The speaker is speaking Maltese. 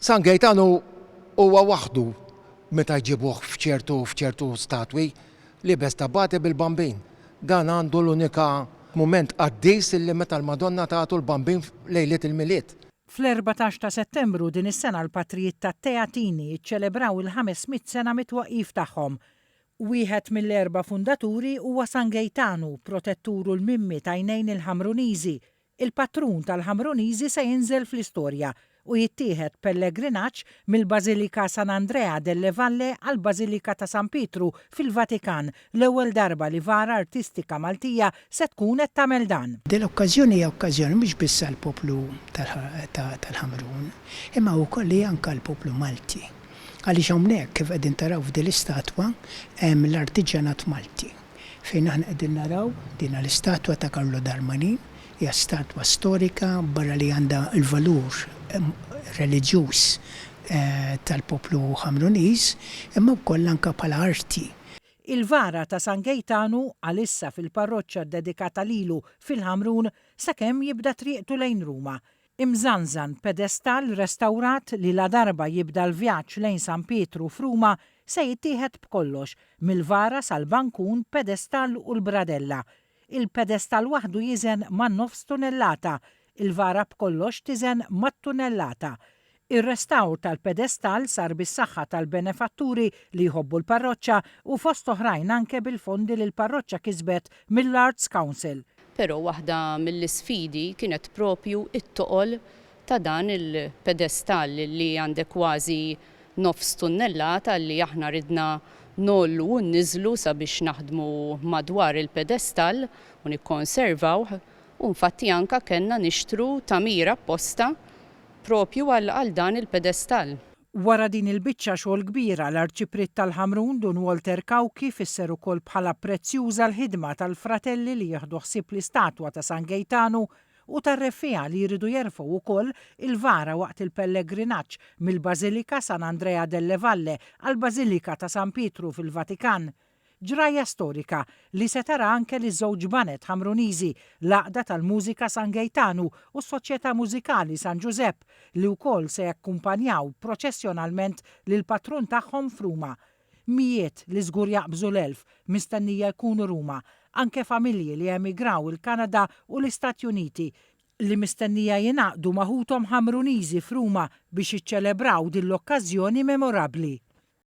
San Gejtanu huwa waħdu meta jġibuh f'ċertu f'ċertu statwi liebes tabati bil-Bambin. Dan għandu l-unika mument qaddis illi meta l-Madonna tagħtu l-Bambin lejliet il-Milied. Fl-14 ta' Settembru din is-sena l-patrijiet tat-Teatini ċċelebraw il-500 sena mit-twaqqif tagħhom. Wieħed mill-erba' fundaturi huwa San Gejtanu, protettur u l-mimmi t'għajnejn il-Ħamruniżi. Il-patrun tal-Ħamruniżi se jinżel fl-istorja u jittieħed pellegrinaġġ mill-Bażilika San Andrea delle Valle għall-Bażilika ta' San Pietru fil-Vatikan, l-ewwel darba li vara artistika Maltija se tkun qed tagħmel dan. Din l-okkażjoni hija okkażjoni mhux biss għall-poplu tal-Ħamrun, imma wkoll hija anke għall-poplu Malti. Għaliex hawnhekk, kif qegħdin taraw f'din l-istatwa, hemm l-artiġjanat Malti. Fejn aħna qegħdin naraw din l-istatwa ta' Carlo Darmanin, hija statwa storika barra li għandha l-valur reliġjuż tal-poplu Ħamruniż, imma wkoll anke bħala arti. Il-vara ta' San Gejtanu, għalissa fil-parroċċa ddedikata lilu fil-Ħamrun, sakemm jibda triqtu lejn Ruma. Imżanżan pedestall restawrat li ladarba jibda l-vjaġġ lejn San Pietru f'Ruma se jittieħed b'kollox, mill-vara sal-bankun, pedestall u l-bradella. Il-pedestall waħdu jiżen man-nofs tunellata, il-vara b'kollox tiżen mat-tunnellata. Ir-restawr tal-pedestall sar bis-saħħa tal-benefatturi li jħobbu l-parroċċa u fost oħrajn anke bil-fondi li l-parroċċa kisbet mill-Arts Council. Però waħda mill-isfidi kienet propju t-toqol ta' dan il-pedestall li għandek kważi nofs tunnellata li aħna ridna ngħollu u nniżżlu sabiex naħdmu madwar il-pedestall u nikkonservawh u nfatti anka kellna nixtru tagħmir apposta propju għal dan il-pedestall. Wara din il-biċċa xogħol kbira, l-Arċipriet tal-Ħamrun, Dun Walter Cauchi, fisser ukoll bħala prezzjuża l-ħidma tal-fratelli li jieħdu ħsieb l-istatwa ta' San Gejtanu u tar-reffiegħa li jridu jerfgħu wkoll il-vara waqt il-pellegrinaġġ mill-Bażilika San Andrea delle Valle għall-Bażilika ta' San Pietru fil-Vatikan. Ġrajja storika li se tara anke liż-żewġ baned Ħamruniżi, l-Għaqda tal-Mużika San Gejtanu u s-Soċjetà Mużikali San Ġużepp li wkoll se jakkumpanjaw proċessjonalment lill-patrun tagħhom f'Ruma. Mijiet, li żgur jaqbżu l-1000, mistennija jkunu Ruma, anke familji li emigraw il-Kanada u l-Istati Uniti, li mistennija jingħaqdu ma' ħuthom Ħamruniżi f'Ruma biex jiċċelebraw din l-okkażjoni memorabbli.